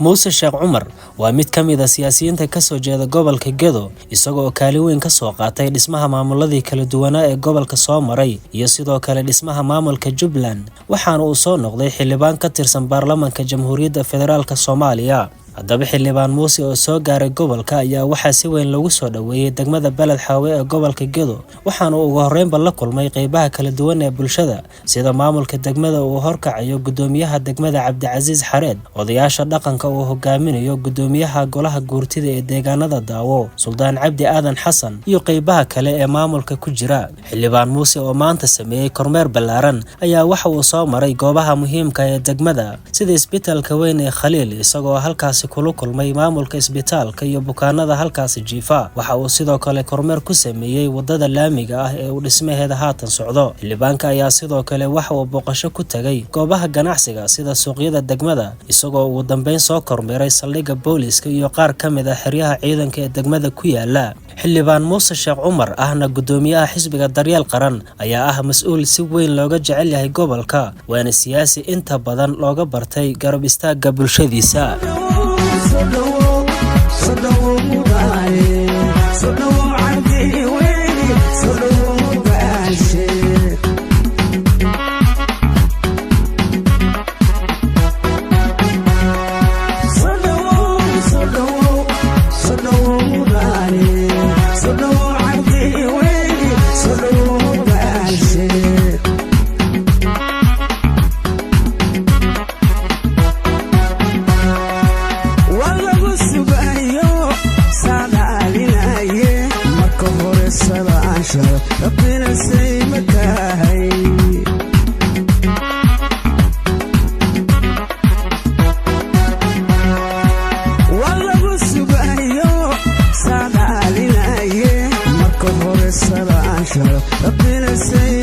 Muuse Sheekh Cumar waa mid ka mid ah siyaasiyiinta kasoo jeeda gobolka Gedo, isagoo kaalin weyn ka soo qaatay dhismaha maamuladii kala duwanaa ee gobolka soo maray iyo sidoo kale dhismaha maamulka Jubbaland. Waxaana uu soo noqday xildhibaan ka tirsan baarlamaanka Jamhuuriyadda Federaalka Soomaaliya. Haddaba, xildhibaan Muuse oo soo gaaray gobolka ayaa waxaa si weyn loogu soo dhoweeyey degmada Beled Xaawe ee gobolka Gedo. Waxaana uu ugu horreynba la kulmay qeybaha kala duwan ee bulshada, sida maamulka degmada uu horkacayo gudoomiyaha degmada Cabdicasiis Xareed, odayaasha dhaqanka uu hogaaminayo gudoomiyaha golaha guurtida ee deegaanada Daawo, Suldaan Cabdi Aadan Xasan, iyo qeybaha kale ee maamulka ku jira. Xildhibaan Muuse oo maanta sameeyey kormeer ballaaran ayaa waxa uu soo maray goobaha muhiimka ee degmada, sida isbitaalka weyn ee Khaliil, isagoo halkaasi kula kulmay maamulka isbitaalka iyo bukaanada halkaasi jiifa. Waxa uu sidoo kale kormeer ku sameeyey wadada laamiga ah ee uu dhismaheeda haatan socdo. Xildhibaanka ayaa sidoo kale waxa uu booqasho ku tagay goobaha ganacsiga, sida suuqyada degmada, isagoo ugu dambeyn soo kormeeray saldhigga booliiska iyo qaar ka mid ah xeryaha ciidanka ee degmada ku yaala. Xildhibaan Muuse Sheekh Cumar, ahna gudoomiyaha xisbiga Daryeel Qaran, ayaa ah mas-uul si weyn looga jecel yahay gobolka, waana siyaasi inta badan looga bartay garab istaagga bulshadiisa. Soo dhawow, soo dhawow mudane, soo dhawow Cabdi Weyne, soo dhawow Baashe. Soo dhawow, soo dhawow, soo dhawow mudane, soo dhawow Cabdi Weyne, soo dhawow Baashe. Waa lagu sugayo saadaalinaye. Marka hore salaasha rabbina say ma tahay. Waa lagu sugayo saadaalinaye. Marka hore salaasha rabbina say